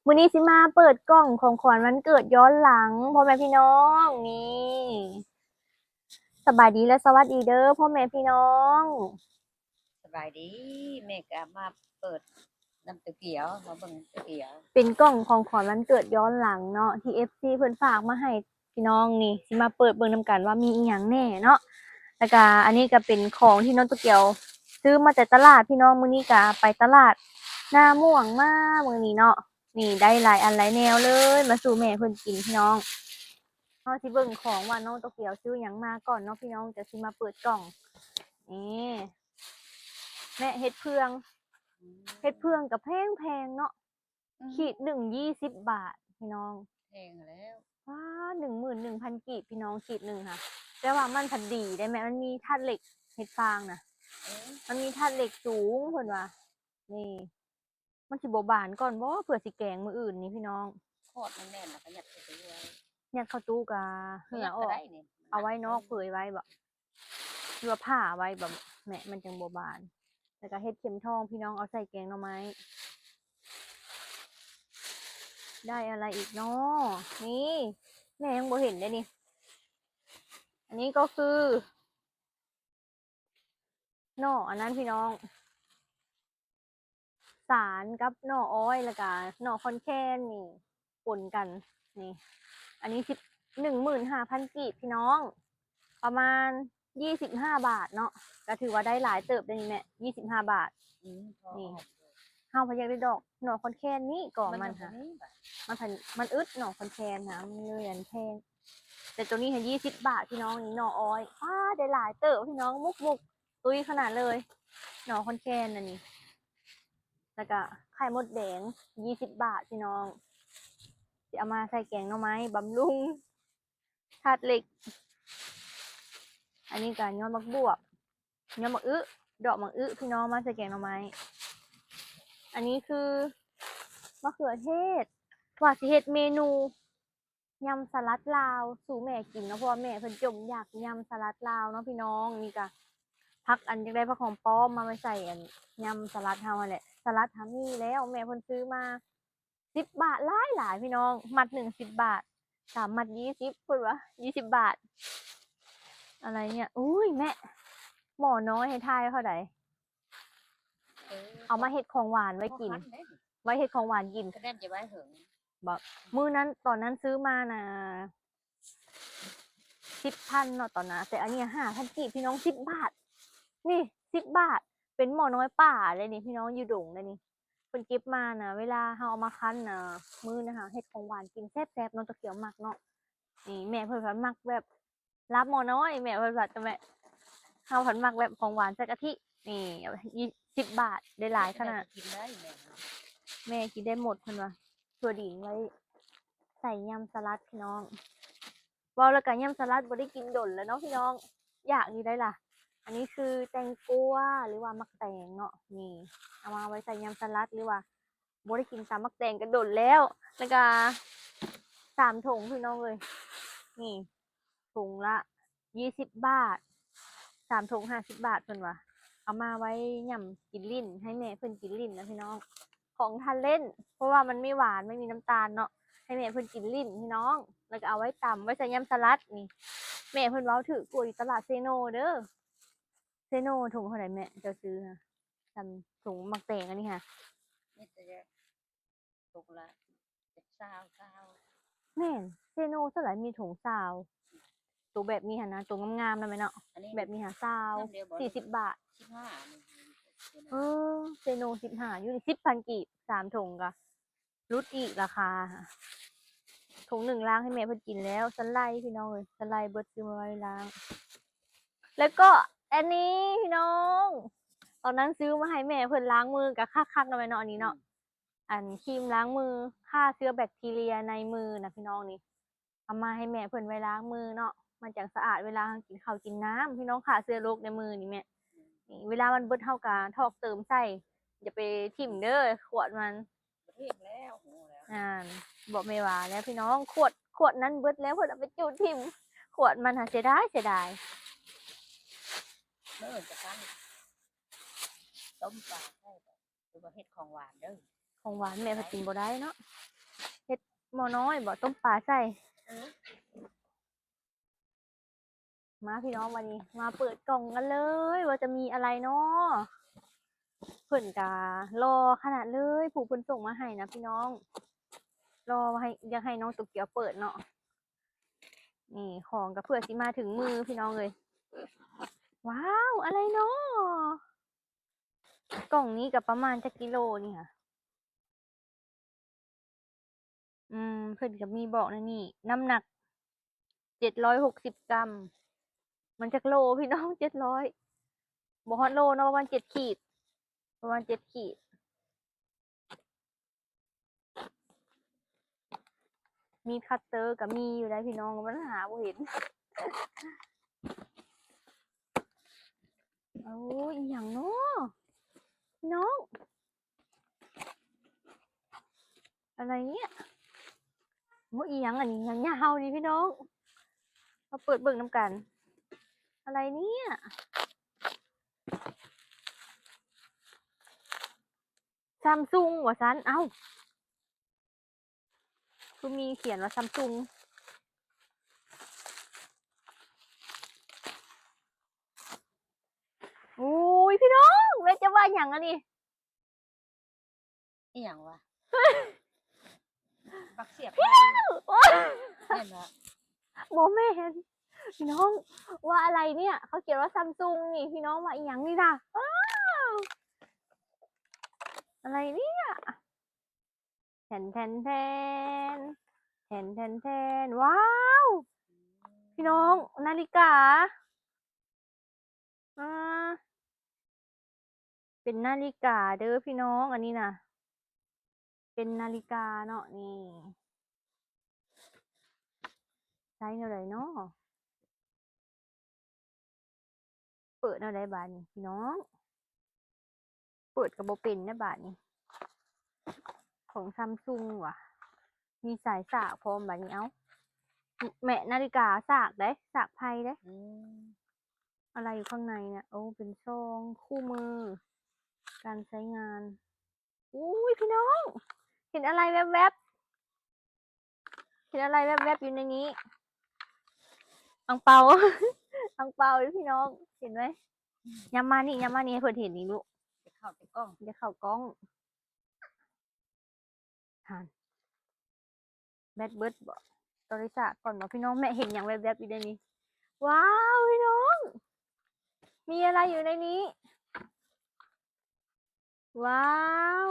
ມື້ນີ້ຊິມາເປີດກ່ອງຂອງຂວັນວັນເກີດຍ້ອນຫຼັງ ພໍ່ແມ່ພີ່ນ້ອງ ນີ້ ສະບາຍດີ ແລະ ສະຫວັດດີເດີ ພໍ່ແມ່ພີ່ນ້ອງ. ສະບາຍດີ ແມ່ກະມາເປີດນຳໂຕກຽວ ມາເບິ່ງໂຕກຽວ ເປັນກ່ອງຂອງຂວັນວັນເກີດຍ້ອນຫຼັງເນາະ ທີ່ເອັຟຊີເພິ່ນຝາກມາໃຫ້ພີ່ນ້ອງນີ້ ຊິມາເປີດເບິ່ງນຳກັນວ່າມີອີ່ຫຍັງແດ່ເນາະ. ແລ້ວກະອັນນີ້ກະເປັນຂອງທີ່ນ້ອງໂຕກຽວຊື້ມາແຕ່ຕະຫຼາດພີ່ນ້ອງ ມື້ນີ້ກະໄປຕະຫຼາດນາມ່ວງມາມື້ນີ້ເນາະ. ນີ້ໄດ້ຫຼາຍອັນຫຼາຍແນວເລີຍ ມາສູ່ແມ່ເພິ່ນກິນພີ່ນ້ອງ. ເຮົາຊິເບິ່ງຂອງວ່ານ້ອງໂຕກຽວຊື້ຫຍັງມາກ່ອນເນາະພີ່ນ້ອງ ຈະຊິມາເປີດກ່ອງ. ນີ້ ແມ່ເຫັດເຜືອງ ເຫັດເຜືອງກະແພງໆເນາະ ອືມ ຂີດໜຶ່ງ ຊາວບາດພີ່ນ້ອງ ແພງແລ້ວ ວ້າ ໜຶ່ງໝື່ນໜຶ່ງພັນກີບພີ່ນ້ອງ ຂີດໜຶ່ງຫັ້ນ. ແຕ່ວ່າມັນພັນດີໄດ໋ແມ່ ມັນມີທາດເຫຼັກ ເຫັດຟາງນະ ເອີ ມັນມີທາດເຫຼັກສູງເພິ່ນວ່າ ນີ້ ມັນຊິບໍ່ບານກ່ອນບໍ່ ເພື່ອຊິແກງມື້ອື່ນນີ້ພີ່ນ້ອງ? ຄອດແໜ້ນໆ ແລ້ວກະຍັດເຂົ້າຕູ້ໄວ້ ຍັດເຂົ້າຕູ້ກະເຫື່ອອອກ ເອົາໄວ້ນອກເຜີຍໄວ້ບໍ ຫຼືວ່າຜ່າໄວ້ບໍແມ່ ມັນຈັ່ງບໍ່ບານ. ແລ້ວກະເຫັດເຂັມທອງພີ່ນ້ອງ ເອົາໃສ່ແກງໜໍ່ໄມ້. ໄດ້ອະໄລອີກເນາະ? ນີ້ ແມ່ຍັງບໍ່ເຫັນເດ້ນີ້ ອັນນີ້ກໍຄື ໜໍ່ອັນນັ້ນພີ່ນ້ອງ ສານກັບໜໍ່ອ້ອຍ ແລ້ວກະໜໍ່ຄອນແຄນນີ້ປົນກັນ ນີ້ ອັນນີ້ສິບ ໜຶ່ງໝື່ນຫ້າພັນກີບພີ່ນ້ອງ ປະມານຊາວຫ້າບາດເນາະ ກະຖືວ່າໄດ້ຫຼາຍເຕີບເດ້ນີ້ແມ່ ຊາວຫ້າບາດ. ອືມ ນີ້ ເຮົາພະຢາກໄດ້ດອກໜໍ່ຄອນແຄນນີ້ກໍມັນຫາ ມັນບໍ່ມີບາດ ມັນພັນ ມັນອຶດໜໍ່ຄອນແຄນຫາ ມັນເລີຍອັນແພງ. ແຕ່ໂຕນີ້ຫັ້ນຊາວບາດພີ່ນ້ອງ ນີ້ໜໍ່ອ້ອຍ ປ້າ ໄດ້ຫຼາຍເຕີບພີ່ນ້ອງ ມຸກໆ ຕຸ້ຍຂະໜາດເລີຍ ໜໍ່ຄອນແຄນອັນນີ້ ແລ້ວກະໄຂ່ມົດແດງຊາວບາດພີ່ນ້ອງ ຊິເອົາມາໃສ່ແກງໜໍ່ໄມ້ບຳລຸງທາດເຫຼັກ. ອັນນີ້ກະຍອດໝາກບວບ ຍອດໝາກອຶ ດອກໝາກອຶພີ່ນ້ອງ ມາໃສ່ແກງໜໍ່ໄມ້. ອັນນີ້ຄືມະເຂືອເທດ ວ່າຊິເຮັດເມນູ ຍຳສະຫຼັດລາວສູ່ແມ່ກິນເນາະ ເພາະວ່າແມ່ເພິ່ນຈົ່ມຢາກຍຳສະຫຼັດລາວເນາະພີ່ນ້ອງ. ນີ້ກະຜັກ ອັນ ຢາກໄດ້ຜັກຫອມປ້ອມມາໄວ້ໃສ່ ອັນ ຍຳສະຫຼັດເຮົາຫັ້ນແຫຼະ ສະຫຼັດຫາມີແລ້ວ ແມ່ເພິ່ນຊື້ມາສິບບາດ ຫຼາຍໆ ພີ່ນ້ອງ ມັດໜຶ່ງສິບບາດ ສາມມັດຊາວ ເພິ່ນວ່າຊາວບາດ ອະໄລເນີ້ຍ. ອຸ້ຍ ແມ່ ໝໍ້ນ້ອຍໃຫ້ທາຍເທົ່າໃດ? ເອີ ເອົາມາເຮັດຂອງຫວານໄວ້ກິນ ບໍ່ທັນເດ້ ໄວ້ເຮັດຂອງຫວານກິນ ກະແມ່ນຈະໄວ້ເຖິງ ບໍ່ ມື້ນັ້ນ ຕອນນັ້ນຊື້ມານະ ສິບພັນເນາະຕອນນັ້ນ ແຕ່ອັນນີ້ຫ້າພັນກີບພີ່ນ້ອງ ສິບບາດ ນີ້ສິບບາດ ເປັນໝໍ້ນ້ອຍປ່າເລີຍນີ້ພີ່ນ້ອງ ຢູ່ດົງເລີຍນີ້ ເພິ່ນເກັບມານະ ເວລາເຮົາເອົາມາຄັ້ນນະ ມື້ນະ ເຮົາເຮັດຂອງຫວານກິນແຊບໆ ເນາະ ຕະກຽວມັກເນາະ. ນີ້ແມ່ເພິ່ນພັດມັກແບບ ລາບໝໍ້ນ້ອຍ ແມ່ເພິ່ນວ່າ ແຕ່ແມ່ ເຮົາພັດມັກແບບຂອງຫວານໃສ່ກະທິ ນີ້ ສິບບາດ ໄດ້ຫຼາຍຂະໜາດ ກິນໄດ້ແມ່ ແມ່ກິນໄດ້ໝົດເພິ່ນວ່າ ຖົ່ວດິນໄວ້ໃສ່ຍຳສະຫຼັດພີ່ນ້ອງ. ເວົ້າແລ້ວກະຍຳສະຫຼັດບໍ່ໄດ້ກິນດົນແລ້ວເນາະພີ່ນ້ອງ ຢາກຢູ່ໄດ໋ລະ. ອັນນີ້ຄືແຕງກວາ ຫຼືວ່າໝາກແຕງເນາະ ນີ້ ເອົາມາໄວ້ໃສ່ຍຳສະຫຼັດ ຫຼືວ່າ ບໍ່ໄດ້ກິນຕຳໝາກແຕງກະດົນແລ້ວ ແລ້ວກະສາມຖົງພີ່ນ້ອງເອີຍ ນີ້ຖົງລະຊາວບາດ ສາມຖົງຫ້າສິບບາດ ເພິ່ນວ່າ ເອົາມາໄວ້ຫຍ້ຳກິນຫຼິ້ນ ໃຫ້ແມ່ເພິ່ນກິນຫຼິ້ນນະພີ່ນ້ອງ ຂອງທານເຫຼັ້ນ ເພາະວ່າມັນມີຫວານ ມັນມີນ້ຳຕານເນາະ ໃຫ້ແມ່ເພິ່ນກິນຫຼິ້ນພີ່ນ້ອງ ແລ້ວກະເອົາໄວ້ຕຳ ໄວ້ໃສ່ຍຳສະຫຼັດ. ນີ້ແມ່ເພິ່ນເວົ້າຖືກກວ່າຢູ່ຕະຫຼາດເຊໂນເດີ. ເຊໂນຖົງເທົ່າໃດແມ່ ເຈົ້າຊື້ຫະ? ສ່ຳຖົງໝາກແຕງອັນນີ້ຫະ ມີແຕ່ຖົງລະຊາວ ຊາວ ແມ່ນ ເຊໂນສ່ວນຫຼາຍມີຖົງຊາວ ໂຕແບບນີ້ຫັ້ນນະ ໂຕງາມໆນະແມ່ເນາະ ອັນນີ້ແບບນີ້ຫາຊາວ ສີ່ສິບບາດ ສິບຫ້າ ເອີ ເຊໂນສິບຫ້າ ຢູ່ນີ້ສິບພັນກີບ ສາມຖົງກະ ຫຼຸດອີກລາຄາຫະ. ຖົງໜຶ່ງລ້າງໃຫ້ແມ່ເພິ່ນກິນແລ້ວ ສັນໄລພີ່ນ້ອງເອີຍ ສັນໄລເບິດ ຊື້ມາໄວ້ລ້າງ. ແລ້ວກໍອັນນີ້ພີ່ນ້ອງ ຕອນນັ້ນຊື້ມາໃຫ້ແມ່ເພິ່ນລ້າງມືກະຄັກໆເນາະແມ່ເນາະ ອັນນີ້ເນາະ ອືມ ອັນຄຣີມລ້າງມື ຂ້າເຊື້ອແບັກທີເຣຍໃນມືນະພີ່ນ້ອງ ນີ້ ເອົາມາໃຫ້ແມ່ເພິ່ນໄວ້ລ້າງມືເນາະ ມັນຈັ່ງສະອາດ ເວລາເຮົາກິນເຂົ້າກິນນ້ຳ ພີ່ນ້ອງ ຂ້າເຊື້ອໂລກໃນມືນີ້ແມ່. ນີ້ ເວລາມັນເບິດເຮົາກະຖອກເຕີມໃສ່ ຢ່າໄປຖິ້ມເດີ ຂວດມັນ ບໍ່ຖິ້ມແລ້ວ ຮູ້ແລ້ວ ນັ້ນ ບອກແມ່ວ່າແລ້ວພີ່ນ້ອງ ຂວດ ຂວດນັ້ນເບິດແລ້ວ ເພິ່ນເອົາໄປຈູດຖິ້ມ ຂວດມັນຫາ ເສຍດາຍ ເສຍດາຍ. ມື້ອື່ນຈະກັນ ຕົ້ມປາໃສ່ ຫຼືວ່າເຮັດຂອງຫວານເດີ ຂອງຫວານແມ່ເພິ່ນກິນບໍ່ໄດ້ເນາະ ໝໍ້ນ້ອຍບໍ? ຕົ້ມປາໃສ່. ເອີ ມາພີ່ນ້ອງ ບາດນີ້ມາເປີດກ່ອງກັນເລີຍ ວ່າຈະມີອະໄລເນາະ. ເພິ່ນກະຫຼໍ່ຂະໜາດເລີຍ ຜູ້ເພິ່ນສົ່ງມາໃຫ້ນະພີ່ນ້ອງ. ຫຼໍ່ໃຫ້ ຢາກໃຫ້ນ້ອງໂຕກຽວເປີດເນາະ. ນີ້ຂອງກະເພື່ອຊິມາເຖິງມືພີ່ນ້ອງເອີຍ. ວ້າວ ອະໄລເນາະ? ກ່ອງນີ້ກະປະມານຈັກກິໂລນີ້ຫະ? ອືມ ເພິ່ນກະມີບອກໃນນີ້ ນ້ຳໜັກເຈັດຮ້ອຍຫົກສິບກຣາມ. ມັນຈັກໂລພີ່ນ້ອງ? ເຈັດຮ້ອຍ ບໍ່ຮອດໂລເນາະ ປະມານເຈັດຂີດ ປະມານເຈັດຂີດ. ມີດຄັດເຕີກະມີຢູ່ໃດ໋ພີ່ນ້ອງ ມັນຫາບໍ່ເຫັນ. ໂອ້ຍ ອີ່ຫຍັງເນາະພີ່ນ້ອງ? ອະໄລເນຍ? ໂອ້ຍ ອີ່ຫຍັງອັນນີ້ ຍາວໆນີ້ພີ່ນ້ອງ? ມາເປີດເບິ່ງນຳກັນ. ອະໄລເນຍ? ຊຳຊຸງວ່າຊັ້ນ. ເອົ້າ ຄືມີຂຽນວ່າຊຳຊຸງ? ໂອ້ຍ ພີ່ນ້ອງ ແມ່ນຈະວ່າຫຍັງອັນນີ້? ອີ່ຫຍັງວະ? ບັກເສຍບ ພີ່ນ້ອງ ໂອ້ຍ ແມ່ນບໍ່? ບໍ່ແມ່ນພີ່ນ້ອງ ວ່າອະໄລເນຍ? ເຂົາຂຽນວ່າຊຳຊຸງນີ້ ພີ່ນ້ອງວ່າອີ່ຫຍັງນີ້ນະ? ອ້າວ ອະໄລເນຍ? ແທນແທນແທນ ແທນແທນແທນ ວ້າວ ພີ່ນ້ອງ ນາລິກາ ອ່າ ເປັນນາລິກາເດີພີ່ນ້ອງ ອັນນີ້ນະ ເປັນນາລິກາເນາະ ນີ້ ໃຊ້ແນວໃດເນາະ? ເປີດແນວໃດບາດນີ້ພີ່ນ້ອງ? ເປີດກະບໍ່ເປັນແນວບາດນີ້ ຂອງຊຳຊຸງຫວາ ມີສາຍສາກພ້ອມບາດນີ້. ເອົ້າ ແມະ ນາລິກາສາກເດ້ ສາກໄພເດ້. ອືມ ອະໄລຢູ່ຂ້າງໃນນະ? ໂອ້ ເປັນຊ່ອງຄູ່ມື ການໃຊ້ງານ. ອຸ້ຍ ພີ່ນ້ອງ ເຫັນອະໄລແວບໆ ເຫັນອະໄລແວບໆຢູ່ໃນນີ້ ອັງເປົາ ອັງເປົາເດ້ພີ່ນ້ອງ ເຫັນໄໝ? ອືມ ຍາມມານີ້ ຍາມມານີ້ ໃຫ້ເພິ່ນເຫັນນີ້ລູກ ຈະເຂົ້າແຕ່ກ້ອງ ຈະເຂົ້າກ້ອງ. ຫັ້ນ ແບັດເບິດບໍ? ໂຕລິສາກ່ອນບໍພີ່ນ້ອງ? ແມ່ເຫັນຫຍັງແວບໆຢູ່ໃນນີ້? ວ້າວ ພີ່ນ້ອງ ມີອະໄລຢູ່ໃນນີ້? ວ້າວ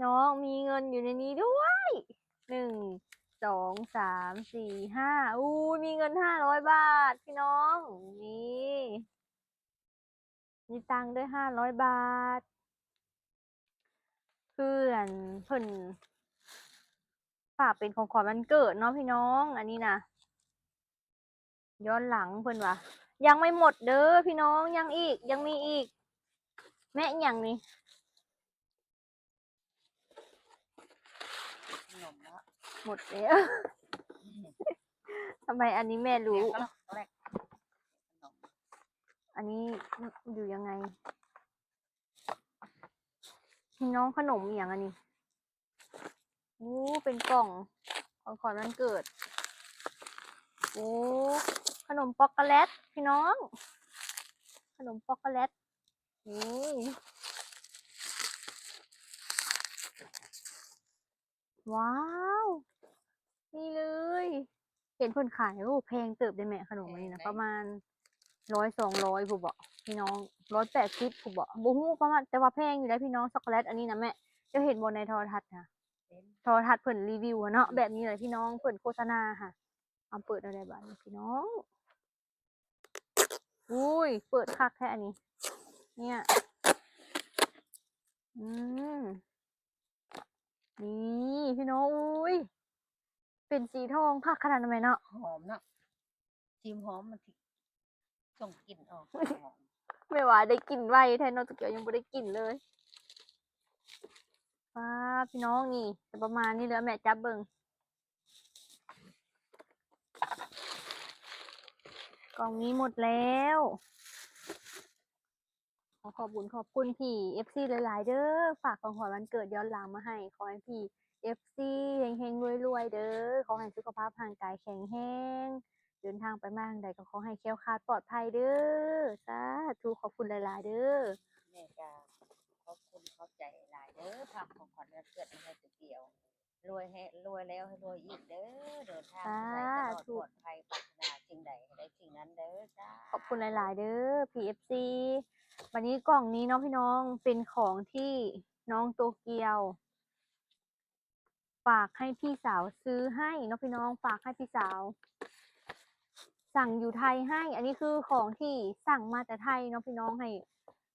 ນ້ອງມີເງິນຢູ່ໃນນີ້ດ້ວຍ ໜຶ່ງ ສອງ ສາມ ສີ່ ຫ້າ ອູ້ຍ ມີເງິນຫ້າຮ້ອຍບາດພີ່ນ້ອງ ນີ້ ມີຕັງດ້ວຍຫ້າຮ້ອຍບາດ ເພື່ອນເພິ່ນຝາກເປັນຂອງຂວັນວັນເກີດເນາະພີ່ນ້ອງ ອັນນີ້ນະ. ຍ້ອນຫຼັງເພິ່ນວ່າ ຍັງໄມ່ໝົດເດີພີ່ນ້ອງ ຍັງອີກ ຍັງມີອີກ. ແມ່ ອີ່ຫຍັງນີ້? ຂະໜົມລະ ໝົດແລ້ວ. ທຳໄມອັນນີ້ແມ່ຮູ້? ແລກ ອັນນີ້ຢູ່ຍັງໄງ? ພີ່ນ້ອງ ຂະໜົມອີ່ຫຍັງອັນນີ້? ໂອ້ ເປັນກ່ອງຂອງຂວັນວັນເກີດ. ໂອ້ ຂະໜົມຊັອກໂກແລັດພີ່ນ້ອງ ຂະໜົມຊັອກໂກແລັດ ນີ້ ວ້າວ ນີ້ເລີຍ. ເຫັນເພິ່ນຂາຍ ໂອ້ ແພງເຕີບເດ້ແມ່ ຂະໜົມອັນນີ້ນະ ແພງໃດ໋ ປະມານຮ້ອຍ ສອງຮ້ອຍພຸ້ນບໍພີ່ນ້ອງ ຮ້ອຍແປດສິບພຸ້ນບໍ ບໍ່ຮູ້ປະມານ ແຕ່ວ່າແພງຢູ່ໃດ໋ພີ່ນ້ອງ. ຊັອກໂກແລັດອັນນີ້ນະແມ່ ເຈົ້າເຫັນບໍ່ໃນໂທລະທັດນະ? ເຫັນ ໂທລະທັດເພິ່ນຣີວິວຫັ້ນເນາະ ແບບນີ້ແຫຼະພີ່ນ້ອງ ເພິ່ນໂຄສະນາຫັ້ນ. ເອົາເປີດເອົາໄດ້ບາດນີ້ພີ່ນ້ອງ. ອຸ້ຍ ເປີດຄັກແທ້ອັນນີ້ ເນຍ ອືມ ນີ້ພີ່ນ້ອງ ອຸ້ຍ ເປັນສີທອງ ຄັກຂະໜາດນັ້ນແມ່ເນາະ. ຫອມເນາະ ຊີມຫອມມັນຊິສົ່ງກິ່ນອອກ ຫອມ. ແມ່ວ່າໄດ້ກິ່ນໄວແທ້ເນາະ ຕະກີ້ຍັງບໍ່ໄດ້ກິ່ນເລີຍ. ປ້າ ພີ່ນ້ອງ ນີ້ຈະປະມານນີ້ເລີຍ ແມ່ຈັບເບິ່ງ ກ່ອງນີ້ໝົດແລ້ວ. ຂໍຂອບບຸນຂອບຄຸນພີ່ ເອັຟຊີ ຫຼາຍໆເດີ ຝາກຂອງຂວັນວັນເກີດຍ້ອນຫຼັງມາໃຫ້ ຂໍໃຫ້ພີ່ ເອັຟຊີ ເຮັງໆ ລວຍໆ ເດີ້. ຂໍໃຫ້ສຸຂະພາບຮ່າງກາຍແຂງແຮງ, ເດີນທາງໄປມາທາງໃດກໍຂໍໃຫ້ແຄ້ວຄາດປອດໄພເດີ້. ສາທຸ, ຂອບຄຸນຫຼາຍໆ ເດີ້. ແມ່ກໍຂອບຄຸນຂອບໃຈຫຼາຍໆ ເດີ້, ພາບຂອງຂວັນວັນເກີດມາໃຫ້ຕົວກຽວ. ລວຍໃຫ້ ລວຍແລ້ວໃຫ້ລວຍອີກເດີ້. ເດີນທາງໄປໃດກໍລອດປອດໄພ, ສາທຸ, ປາດຖະໜາສິ່ງໃດໃຫ້ໄດ້ສິ່ງນັ້ນເດີ້. ສາທຸ, ຂອບຄຸນຫຼາຍໆ ເດີ້ ພີເອັຟຊີ. ບັດນີ້ກ່ອງນີ້ເນາະພີ່ນ້ອງ, ເປັນຂອງທີ່ນ້ອງໂຕກຽວ ຝາກໃຫ້ພີ່ສາວຊື້ໃຫ້ເນາະພີ່ນ້ອງ, ຝາກໃຫ້ພີ່ສາວສັ່ງຢູ່ໄທໃຫ້. ອັນນີ້ຄືຂອງທີ່ສັ່ງມາແຕ່ໄທເນາະພີ່ນ້ອງ, ໃຫ້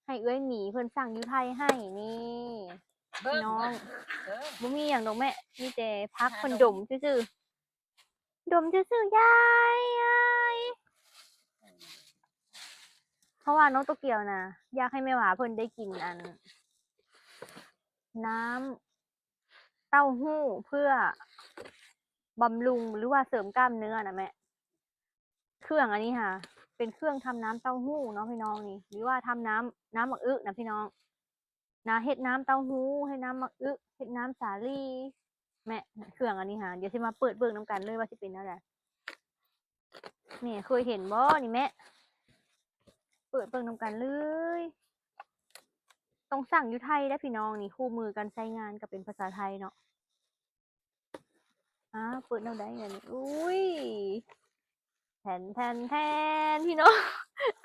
ໃຫ້ເອື້ອຍໝີເພິ່ນສັ່ງຢູ່ໄທໃຫ້. ນີ້ ເບິ່ງ ພີ່ນ້ອງ ເບິ່ງ ບໍ່ມີຫຍັງດອກແມ່, ມີແຕ່ຜັກເພິ່ນດົມຊື່ໆ ດົມຊື່ໆ ຍາຍ ຍາຍ. ເພາະວ່ານ້ອງໂຕກຽວນະ ຢາກໃຫ້ແມ່ຫວາເພິ່ນໄດ້ກິນອັນ ນ້ຳເຕົ້າຫູ້ເພື່ອບຳລຸງ ຫຼືວ່າເສີມກ້າມເນື້ອນະແມ່. ເຄື່ອງອັນນີ້ຫາ ເປັນເຄື່ອງທຳນ້ຳເຕົ້າຫູ້ເນາະພີ່ນ້ອງນີ້, ຫຼືວ່າທຳນ້ຳ ນ້ຳໝາກອຶນະພີ່ນ້ອງ. ນະ ເຮັດນ້ຳເຕົ້າຫູ້, ເຮັດນ້ຳໝາກອຶ, ເຮັດນ້ຳສາລີ. ແມ່ ເຄື່ອງອັນນີ້ຫາ ດຽວຊິມາເປີດເບິ່ງນຳກັນເລີຍວ່າຊິເປັນແນວໃດ. ແມ່ເຄີຍເຫັນບໍ່ນີ້ແມ່? ເປີດເບິ່ງນຳກັນເລີຍ. ຕ້ອງສັ່ງຢູ່ໄທເດ້ພີ່ນ້ອງນີ້, ຄູ່ມືການໃຊ້ງານກໍເປັນພາສາໄທເນາະ. ອ້າ ເປີດແນວໃດອັນນີ້? ອຸ້ຍ ແທນ ແທນ ແທນ ພີ່ນ້ອງ,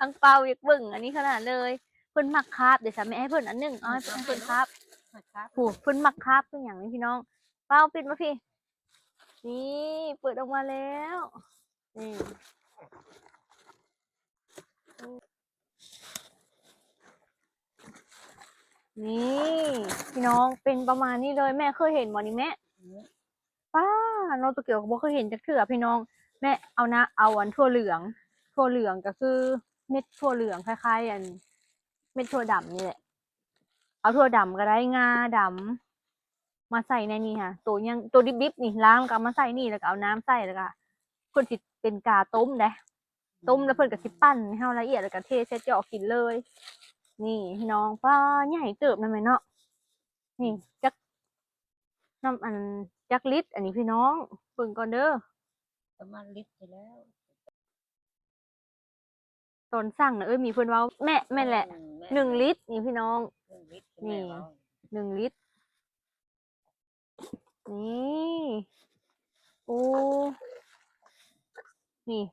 ອັງເປົາຢາກເບິ່ງອັນນີ້ຂະໜາດເລີຍ. ເພິ່ນມັກຄາບເດ້ຊະ, ແມ່ໃຫ້ເພິ່ນອັນໜຶ່ງ, ເອົາໃຫ້ເພິ່ນ ເພິ່ນຄາບ. ຜູ້ ເພິ່ນມັກຄາບຄືຫຍັງນີ້ພີ່ນ້ອງ. ເປົາ ປິດມາພີ້. ນີ້ ເປີດອອກມາແລ້ວ. ນີ້ ນີ້ພີ່ນ້ອງ ເປັນປະມານນີ້ເລີຍ. ແມ່ເຄີຍເຫັນບໍ່ນີ້ແມ່? ປ້າ ນ້ອງໂຕກຽວກໍບໍ່ເຄີຍເຫັນຈັກເທື່ອພີ່ນ້ອງ. ແມ່ເອົານະ ເອົາອັນຖົ່ວເຫຼືອງ, ຖົ່ວເຫຼືອງກໍຄືເມັດຖົ່ວເຫຼືອງ ຄ້າຍໆ ອັນເມັດຖົ່ວດຳນີ້ແຫຼະ, ເອົາຖົ່ວດຳກໍໄດ້, ງາດຳ ມາໃສ່ໃນນີ້ຫາ ໂຕຍັງ ໂຕດິບໆ ນີ້ ລ້າງແລ້ວກໍເອົາມາໃສ່ນີ້ ແລ້ວກໍເອົານ້ຳໃສ່ ແລ້ວກໍເພິ່ນຊິເປັນກາຕົ້ມເດ້. ຕົ້ມແລ້ວເພິ່ນກໍຊິປັ່ນໃຫ້ເຮົາລະອຽດ ແລ້ວກໍເທໃສ່ຈອກກິນເລີຍ. ນີ້ພີ່ນ້ອງ ປ້າ ໃຫຍ່ເຕີບນະແມ່ເນາະ. ນີ້ຈັກ ນ້ຳອັນຈັກລິດອັນນີ້ພີ່ນ້ອງ ເບິ່ງກ່ອນເດີ. ປະມານລິດນີ້ແຫຼະ. ຕອນສັ່ງນະ ເອີ ມີເພິ່ນເວົ້າ ແມ່ ແມ່ນແຫຼະ ອືມ ແມ່ນ ໜຶ່ງລິດນີ້ພີ່ນ້ອງ. ໜຶ່ງລິດ ນີ້ ໜຶ່ງລິດ ນີ້. ໂອ້ ນີ້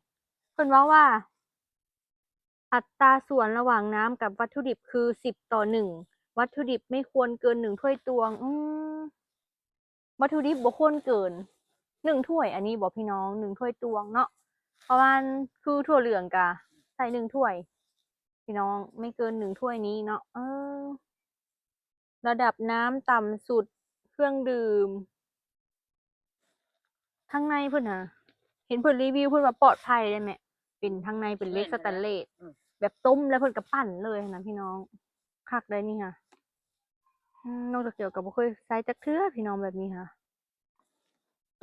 ເພິ່ນເວົ້າວ່າ ອັດຕາສ່ວນລະຫວ່າງນ້ຳກັບວັດຖຸດິບຄືສິບຕໍ່ໜຶ່ງ, ວັດຖຸດິບໄມ່ຄວນເກີນໜຶ່ງຖ້ວຍຕວງ. ອືມ ວັດຖຸດິບບໍ່ຄວນເກີນໜຶ່ງຖ້ວຍ ອັນນີ້ບໍພີ່ນ້ອງ? ໜຶ່ງຖ້ວຍຕວງເນາະ ປະມານ ຄືຖົ່ວເຫຼືອງກະໃສ່ໜຶ່ງຖ້ວຍພີ່ນ້ອງ ໄມ່ເກີນໜຶ່ງຖ້ວຍນີ້ເນາະ. ເອີ ລະດັບນ້ຳຕ່ຳສຸດ ເຄື່ອງດື່ມ ທາງໃນເພິ່ນຫາ ເຫັນເພິ່ນຣີວິວ ເພິ່ນວ່າປອດໄພໄດ໋ແມ່ ເປັນ ທາງໃນເປັນເຫຼັກສະແຕນເລດ ອືມ ແບບຕົ້ມແລ້ວເພິ່ນກໍປັ່ນເລີຍຫັ້ນນະພີ່ນ້ອງ. ຄັກໄດ໋ນີ້ຫາ ອືມ ນ້ອງໂຕກຽວກໍບໍ່ເຄີຍໃຊ້ຈັກເທື່ອພີ່ນ້ອງ ແບບນີ້ຫາ.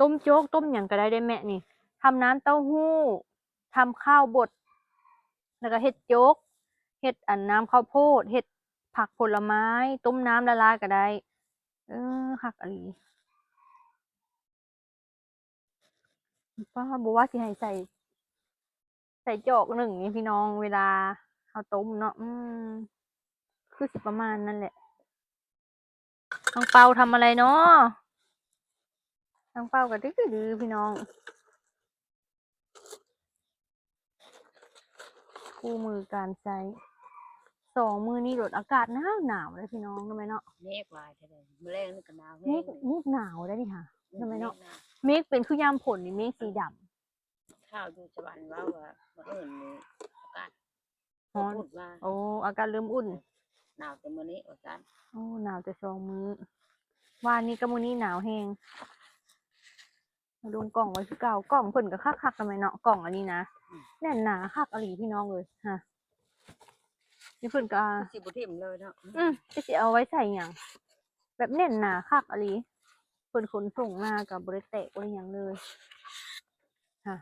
ຕົ້ມໂຈກຕົ້ມຫຍັງກໍໄດ້ເດ້ແມ່ນີ້ ທຳນ້ຳເຕົ້າຫູ້ ທຳຂ້າວບົດ ແລ້ວກໍເຮັດໂຈກ ເຮັດອັນນ້ຳເຂົ້າໂພດ ເຮັດຜັກຜົນລະໄມ້ ຕົ້ມນ້ຳລະລາຍກໍໄດ້. ເອີ ຄັກອີ່ຫຼີ. ປ້າ ບໍ່ວ່າຊິໃຫ້ໃສ່ ໃສ່ຈອກໜຶ່ງນີ້ພີ່ນ້ອງ ເວລາເຮົາຕົ້ມເນາະ ອືມ ຄືຊິປະມານນັ້ນແຫຼະ. ອັງເປົາທຳອະໄລເນາະ? ອັງເປົາກໍດື້ໆ ພີ່ນ້ອງ ຄູ່ມືການໃຊ້. ສອງມື້ນີ້ໂດດ ອາກາດໜາວໆ ເດ້ພີ່ນ້ອງ ເນາະແມ່ເນາະ. ເມກຫຼາຍແທ້ເດ ມື້ແລງນີ້ກໍໜາວແຮງ ເມກ ເມກໜາວໄດ໋ນີ້ຫາ ອືມ ເນາະແມ່ເນາະ. ເມກໜາວ ເມກເປັນຄືຍາມຝົນນີ້ ເມກສີດຳ. ຂ່າວຢູ່ສະຫວັນເວົ້າວ່າ ມື້ອື່ນນີ້ອາກາດ ຮ້ອນ ອຸ່ນວ່າ ໂອ້ ອາກາດເລີ່ມອຸ່ນ ເອີ ໜາວແຕ່ມື້ນີ້ວ່າຊັ້ນ. ໂອ້ ໜາວແຕ່ສອງມື້ ວານນີ້ກັບມື້ນີ້ໜາວແຮງ. ລົງກ່ອງໄວ້ຄືເກົ່າ ກ່ອງເພິ່ນກໍຄັກໆ ນະແມ່ເນາະ ກ່ອງອັນນີ້ນະ ອືມ ແໜ້ນໜາຄັກອີ່ຫຼີພີ່ນ້ອງເອີຍ ຮະ. ນີ້ເພິ່ນກໍ ຄືຊິບໍ່ຖິ້ມເລີຍເນາະ ອືມ ຈັກຊິເອົາໄວ້ໃສ່ຫຍັງ ແບບແໜ້ນໜາຄັກອີ່ຫຼີ. ເພິ່ນຂົນສົ່ງມາກໍບໍ່ໄດ້ແຕກບໍ່ໄດ້ຫຍັງເລີຍ ຮະ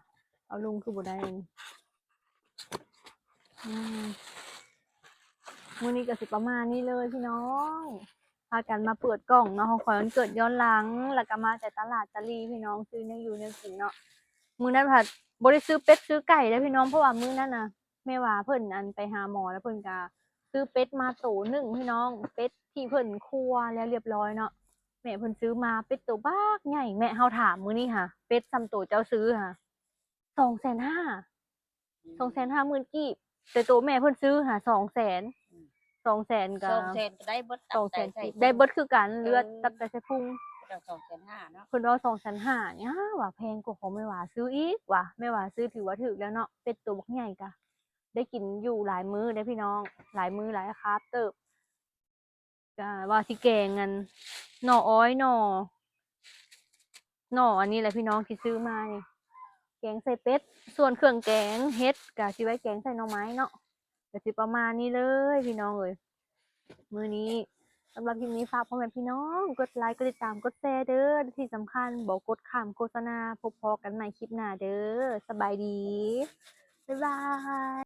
ເອົາລົງຄືບໍ່ໄດ້. ອືມ ມື້ນີ້ກໍຊິປະມານນີ້ເລີຍພີ່ນ້ອງ. ພາກັນມາເປີດກ່ອງເນາະ ຂອງຂວັນວັນເກີດຍ້ອນຫຼັງ ແລ້ວກໍມາແຕ່ຕະຫຼາດຕະຫຼີ່ພີ່ນ້ອງ ຊື້ແນວຢູ່ແນວກິນເນາະ. ມື້ນັ້ນພັດບໍ່ໄດ້ຊື້ເປັດຊື້ໄກ່ເດ້ພີ່ນ້ອງ ເພາະວ່າມື້ນັ້ນນະ ແມ່ຫວາເພິ່ນ ອັນ ໄປຫາໝໍ ແລ້ວເພິ່ນກະຊື້ເປັດມາໂຕໜຶ່ງພີ່ນ້ອງ ເປັດທີ່ເພິ່ນຄົ່ວແລ້ວລຽບລ້ອຍເນາະ. ແມ່ເພິ່ນຊື້ມາເປັດໂຕບັກໃຫຍ່ ແມ່ ເຮົາຖາມມື້ນີ້ຫາ ເປັດສ່ຳໂຕເຈົ້າຊື້ຫາ ສອງແສນຫ້າ ສອງແສນຫ້າໝື່ນກີບ ແຕ່ໂຕແມ່ເພິ່ນຊື້ຫາ ສອງແສນ ອືມ ສອງແສນກໍ ສອງແສນກໍໄດ້ເບິດ ສອງແສນ ໄດ້ເບິດຄືກັນ ເຫຼືອຕັບໄຕໄສ້ພຸງ ເຈົ້າ ສອງແສນຫ້າເນາະ ເພິ່ນເວົ້າ ສອງແສນຫ້າ ຫຍັງຫວາ ແພງກວ່າຂອງແມ່ຫວາຊື້ອີກຫວາ. ແມ່ຫວາຊື້ຖືວ່າຖືກແລ້ວເນາະ ເປັດໂຕບັກໃຫຍ່ກະໄດ້ກິນຢູ່ຫຼາຍມື້ເດ້ພີ່ນ້ອງ ຫຼາຍມື້ຫຼາຍຄາບເຕີບ. ກະວ່າຊິແກງອັນ ໜໍ່ອ້ອຍ ໜໍ່ ໜໍ່ອັນນີ້ແຫຼະພີ່ນ້ອງທີ່ຊື້ມານີ້ ແກງໃສ່ເປັດ ສ່ວນເຄື່ອງແກງເຫັດກະຊິໄວ້ແກງໃສ່ໜໍ່ໄມ້ເນາະ. ກະຊິປະມານນີ້ເລີຍພີ່ນ້ອງເອີຍ ມື້ນີ້. ສຳລັບຄລິບນີ້ ຝາກພໍ່ແມ່ພີ່ນ້ອງກົດໄລ ກົດຕິດຕາມ ກົດແຊເດີ້ ແລະທີ່ສຳຄັນບໍ່ກົດຂ້າມໂຄສະນາ. ພົບພໍ້ກັນໃໝ່ຄລິບໜ້າເດີ້ ສະບາຍດີ ບາຍບາຍ.